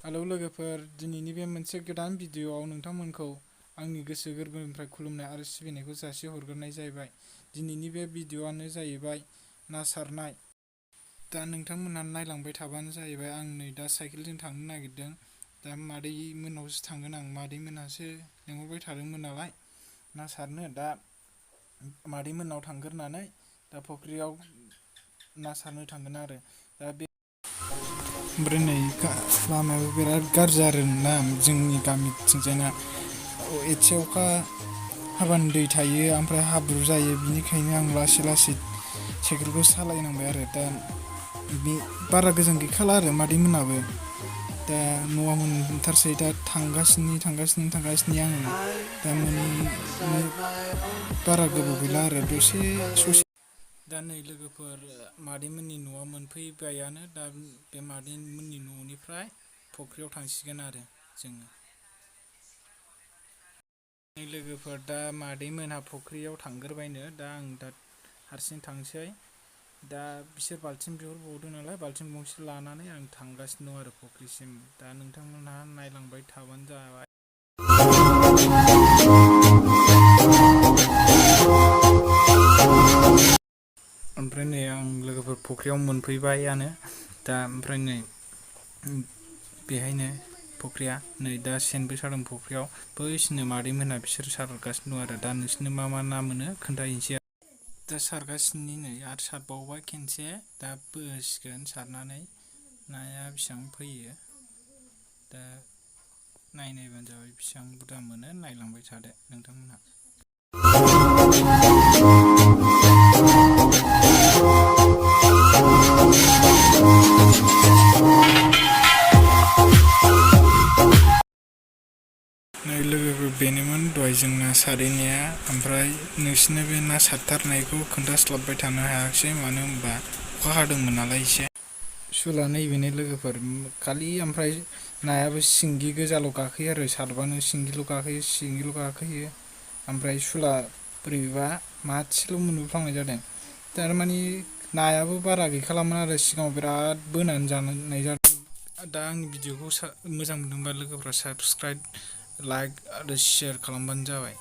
Hello लोगोफोर, दिनैनि बे मोनसे गोदान भिडिअ'आव नोंथांमोनखौ आंनि गोसो गोरबोनिफ्राय खुलुमनाय आरो सिबिनायखौ जासिहरग्रोनाय जाहैबाय। दिनैनि बे भिडिअ'आनो जाहैबाय ना सारनाय। दा नोंथांमोनहा नायलांबाय थाबानो जाहैबाय। आं नै दा साइकेलजों थांनो नागिरदों। दा मादै मोननावसो थांगोन आं। मादै मोनहासो लेंहरबाय थादोंमोन नालाय ना सारनो। दा मादै मोननाव थांग्रोनानै दा फुख्रियाव ना सारनो थांगोन आरो। दा बे ओमफ्राय नै लामायाबो बिराद गाज्रि आरोना जोंनि गामिथिंजायना। एसे अखा हाबानो दै थायो, ओमफ्राय हाब्रु जायो। बिनिखायनो आं लासै लासै साइकेलखौ सालायनांबाय आरो। दा बे बारा गोजान गैखाला आरो मादै मोनाबो दा न'आव मोनथारसै। दा थांगासिनो आङो। दा बारा गोबाव गैला आरो, दसे ससे। दा नै लोगोफोर, मादैमोननि न'आ मोनफैबायानो। दा बे मादैमोननि न'निफ्राय फुख्रियाव थांसिगोन आरो जोङो। नै लोगोफोर, दा मादै मोनहा फुख्रियाव थांग्रोबायनो। दा आं हारसिं थांसै। दा बिसोर बाल्थिं बिहरबावदों नालाय, बाल्थिं गंसे लानानै आं थांगासिनो दं आरो फुख्रिसिम। दा नोंथांमोनहा नायलांबाय थाबानो जाबाय। ओमफ्राय नै आं लोगोफोर फुख्रियाव मोनफैबायानो। दा ओमफ्राय नै बेहायनो फुख्रिया, नै दा सेनबो सादों फुख्रियाव। बैसिनो मादै मोनहा बिसोर सारगासिनो दं आरो। दा नोंसोरनो मा मा ना मोनो खोन्थाहैनोसै। दा सारगासिनो नै, आरो सारबावबाय खेनसे। दा बोसिगोन सारनानै नाया बेसेबां फैयो। दा नायबानो जाबाय बेसेबां बुरजा मोनो। नायलांबाय थादो नोंथांमोनहा। नै लोगोफोर, बेनोमोन दहाय जों ना सारहैनाया। ओमफ्राय नोंसोरनो बे ना सारथारनायखौ खोन्थास्लाबबाय थानो हायाखिसै, मानो होनबा अखा हादोंमोन नालाय एसे। सुला नैबेनो लोगोफोर, खालि ओमफ्राय नायाबो सिंगि गोजाल' गाखोयो आरो। सारबानो सिंगिल' गाखोयो। ओमफ्राय सुला बोरैबा मासेल' मोनबोफ्लांनाय जादों। थारमानि नायाबो बारा गैखालामोन आरो, सिगाङाव बिराद बोनानै जानाय जादों। दा आंनि भिडिअखौ मोजां मोनदोंबा लोगोफ्रा साबस्क्राइब, लाइक आरो शेयार खालामबानो जाबाय।